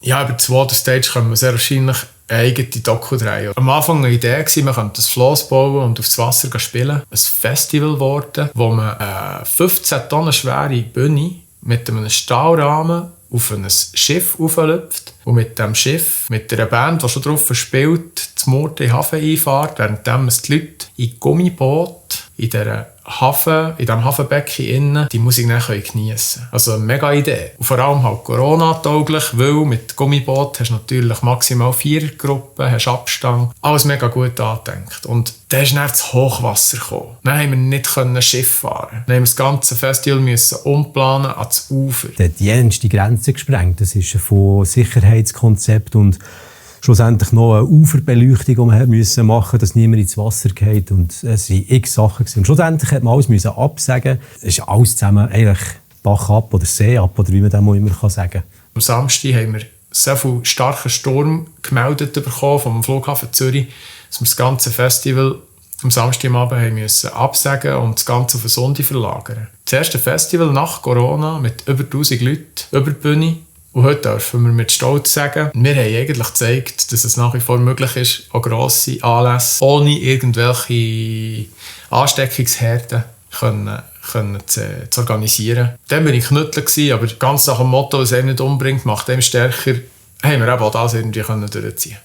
Ja, über die Waterstage können wir sehr wahrscheinlich eine eigene Doku drehen. Am Anfang eine Idee war, man könnte ein Floss bauen und aufs Wasser spielen. Ein Festival geworden, wo man eine 15 Tonnen schwere Bühne mit einem Stahlrahmen auf ein Schiff rauflüpft und mit diesem Schiff, mit einer Band, die schon drauf spielt, zum Murten in den Hafen einfahrt, während die Leute in Gummiboot in diesem Hafenbecken innen die Musik dann geniessen können. Also eine mega Idee. Und vor allem halt Corona-tauglich, weil mit Gummiboot hast du natürlich maximal 4er-Gruppen, hast Abstand. Alles mega gut angedenkt. Und dann ist dann das Hochwasser gekommen. Dann haben wir nicht Schiff fahren. Dann haben wir das ganze Festival müssen umplanen ans Ufer. Die jenste Grenze gesprengt. Das ist von Sicherheitskonzept und schlussendlich noch eine Uferbeleuchtung, die man machen musste, dass niemand ins Wasser fällt. Und es waren x Sachen. Und schlussendlich musste man alles absagen. Es ist alles zusammen eigentlich Bach ab oder See ab, oder wie man das immer sagen kann. Am Samstag haben wir so viel starken Sturm gemeldet bekommen vom Flughafen Zürich, dass wir das ganze Festival am Samstagabend haben müssen absagen und das Ganze auf eine Sonntag verlagern. Das erste Festival nach Corona mit über 1000 Leuten über die Bühne. Und heute dürfen wir mit Stolz sagen, wir haben eigentlich gezeigt, dass es nach wie vor möglich ist, auch grosse Anlässe ohne irgendwelche Ansteckungsherden zu organisieren. Dann war ich Knüttler, aber ganz nach dem Motto, was einem nicht umbringt, macht einem stärker, haben wir eben auch das irgendwie durchziehen können.